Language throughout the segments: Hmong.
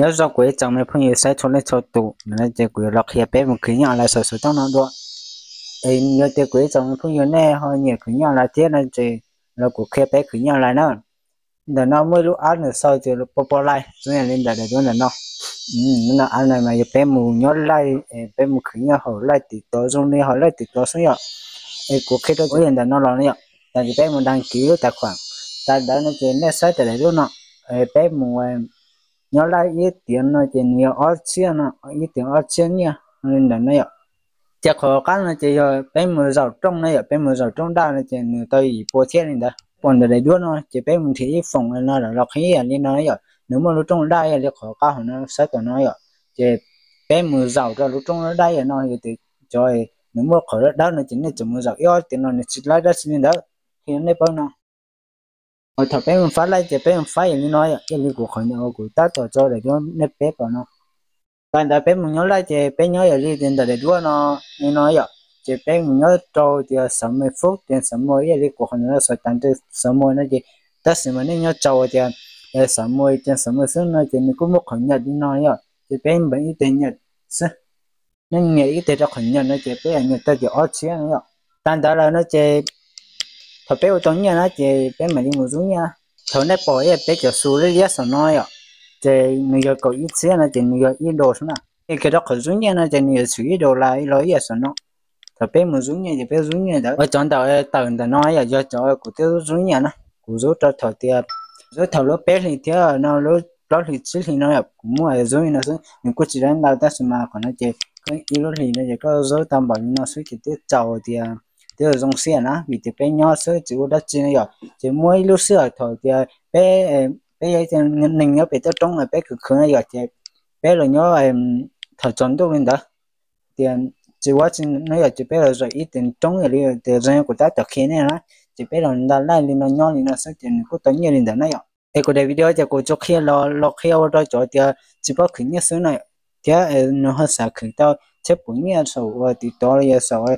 Nyob zoo kuv ib tsoom me phooj ywg saib txhua leej txhua tus, ntawm no ces kuv yuav los qhia peb mus khwv nyiaj online xov xov tooj no dua. Es yog tias kuv ib tsoom me phooj ywg nej ho nyiam khwv nyiaj online thiab no ces los kuv qhia peb khwv nyiaj online na. Ntawm no muaj ib lub app nws sau tias Popo Live, zoo yam li ntawm daim duab ntawm no. App no mas yog peb mus nyob live, peb mus khwv nyiaj hauv live TikTok zoo li hauv live TikTok xwb yom. Es kuv qhia rau kuv yam ntawm no los no yom, tas ces peb mus đăng ký lub tài khoản. Tas ntawd no ces nej saib tas daim duab no, peb mus nyob live ib tiam no ces nws yog ob txhiab no, ib tiam ob txhiab nyiaj li ntawm no yom. Ces qhov qab no ces yog peb mus zaum rooj no yom, peb mus zaum rooj daj no ces nws tau yim pua thiab li ntawd. Pom ntawm daim duab no ces peb mus nrhiav ib foom no los qhia ib yam li no yom, nws muaj lub rooj daj ib yam li qhov qab hauv no saib tom no yom. Ces peb mus zaum rau lub rooj daj yam no yog tias cov nws muaj qhov dawb dawb no ces nej tseem mus zaum ib ob tiam no nws tsis laib dab tsi li ntawd. Qhia nej paub no. Thaum peb mus faib laij ces peb mus faib yam li no yom, ib yam li kuv qhov ntawm kuv tab tom tso daim duab nej peb pom no. Tas ntawd peb mus nyob laij ces peb nyob yam li tias ntawm daim duab no, li no yom, ces peb mus nyob rau tias xov me fub tias xov me ib yam li kuv qhov ntawm no xov tas xov me no ces, tab sis mas nej nyob tsau tias xov me tias xov me xwb no ces nws kuj muaj qhov nyam li no yom, ces peb npeem ib teg nyam xwb. Nej nyam ib teg rau qhov nyam no ces peb nyam tau tias ob txhiab no yom. Tas ntawd lawm no ces thaum peb ua tau nyiaj na ces peb mam li mus zub nyiaj. Thaum nej pom ib yam peb cov xu liab liab saum no yom, ces nws yog kaum ib txhiab no ces nws yog ib daus xwb na. Es kiag rau qhov zub nyiaj no ces nws yuav tshwm ib daus los ib yam saum no. Thaum peb mus zub nyiaj ces peb zub nyiaj ntawd ua cov ntawm tawm ntawm no yom, yog cov kuv twb zub nyiaj na, kuv zub rau thaum tias, zub thaum lub peb hlis thiab no lub plaub hlis tsib hlis no yom, kuv muab zub li no xwb, nws kuj tsis laib ntau tab sis mas qhov no ces ib lub hlis no ces koj zub tau npaum li no xwb ces twb txaus tias twb zoo siab na, vim tias peb nyob xwb tsis ua dab tsi no yom. Ces muaj ib lub sij hawm thaum tias peb, peb yog neeg nyob pem toj roob no peb khwv khwv no yom, ces peb los nyob thaum tsaus ntuj li ntawd, tias tsis ua tsi no yom, ces peb los zaum ib teg roob yam li tias zoo kuv tab tom qhia nej na, ces peb los nta laij li no nyob li no xwb ces nws kuj tau nyiaj li ntawd na yom. Es kuv daim video ces kuv tsuas qhia los qhia ua rau cov tias tsis paub khwv nyiaj xwb no, thiab nws ho xav khwv tau thiab pum nyiaj saum uas TikTok los yog saum,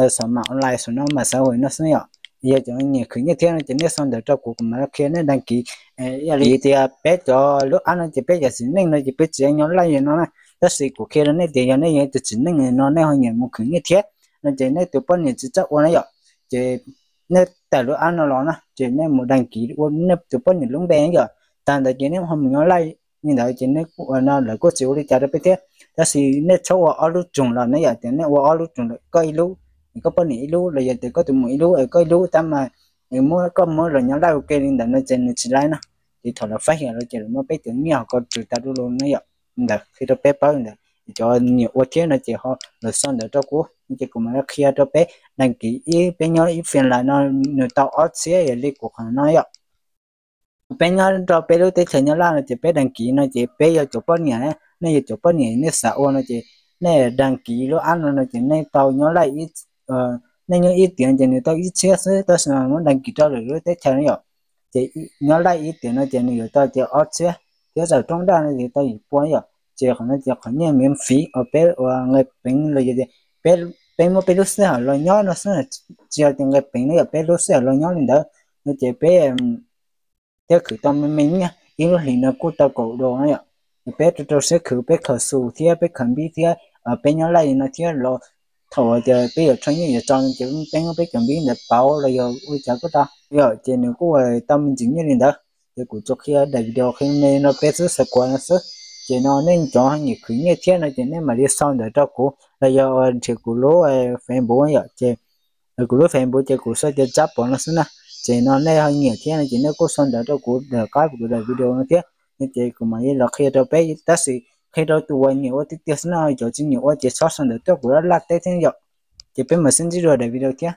saum mạng online saum no mạng xã hội no xwb yom. Yog cov nyiam khwv nyiaj thiab no ces nej sau ntawv rau kuv, kuv mam li qhia nej đăng ký. Ib yam li tias peb cov lub app no ces peb cov txiv neej no ces peb tsis nyob laij li no na, tab sis kuv qhia rau nej tias yog nej yog tus txiv neej no nej ho nyiam mus khwv nyiaj thiab no ces nej tus poj niam tsis txawj ua na yom, ces nej tải lub app no los na ces nej mus đăng ký ua nej tus poj niam lub npe na yom. Tas ntawd ces nej ho mus nyob laij li ntawd ces nej ua no lawv kuj tsis ua li cas rau peb thiab, tab sis nej txhob ua ob lub tsoom lawm na yom, tias nej ua ob lub tsoom lawm, koj ib lub, koj poj niam ib lub los yog tias koj tus muam ib lub, koj ib lub tab mas muab, koj muab los nyob laij ua ke li ntawd no ces nws tsis laib na. Ces thaum lawv phát hiện lawm ces lawv muab peb cov nyiaj hauv ko rws tas du lug na yom. Ntawd qhia rau peb paub li ntawd, cov nyiam ua thiab no ces ho los sau ntawv rau kuv no ces kuv mam li qhia rau peb đăng ký ib, peb nyob ib phiên lawm no nws tau ob txhiab yam li kuv qhov no yom. Peb nyob rau peb lub teb chaws nyob laj no ces peb đăng ký no ces peb yog cov poj niam, nej yog cov poj niam nej xav ua no ces nej đăng ký lub app no no ces nej tau nyob laij, nej nyob ib tiam ces nws tau ib txhiab xwb, tab sis mas muab đăng ký rau lwm lub teb chaws no yom, ces nyob laij ib tiam no ces nws yuav tau tias ob txhiab, thiab zaum roob daj no ces tau yim pua yom. Ces qhov no ces qhov nyiaj miễn phí uas peb ua nqe peev los yog tias peb muab peb lub sij hawm los nyob no xwb, tsis yog tias nqe peev no yom, peb lub sij hawm los nyob li ntawd no ces peb thiab khwv tau me me nyiaj, ib lub hlis no kuj tau kaum daus no yom. Peb rau rau siab khwv, peb khaws xus thiab peb khaws npib thiab peb nyob laij li no thiab los thaum tias peb yuav rho nyiaj yuav tso no ces peb muab peb cov npib ntawd pauv los yog ua li cas kuj tau yom, ces nws kuj tau me ntsis nyiaj li ntawd. Ces kuv tsuas qhia daim video qhia me no peb xwb, xav kuav no xwb. Ces no nej cov nyiam khwv nyiaj thiab no ces nej mam li sau ntawv rau kuv los yog nrhiav kuv lub Facebook yom, ces kuv lub Facebook ces kuv sau tias Tsab Pov no xwb na. Ces no nej ho nyiam thiab no ces nej kuj sau ntawv rau kuv tom qab kuv daim video no thiab. No ces kuv mam li los qhia rau peb, tab sis qhia rau tus uas nyiam ua tiag tiag xwb na, cov tsis nyiam ua ces txhob sau ntawv tuaj kuv laj laj teb thiab yom. Ces peb mam sib ntsib dua daim video thiab.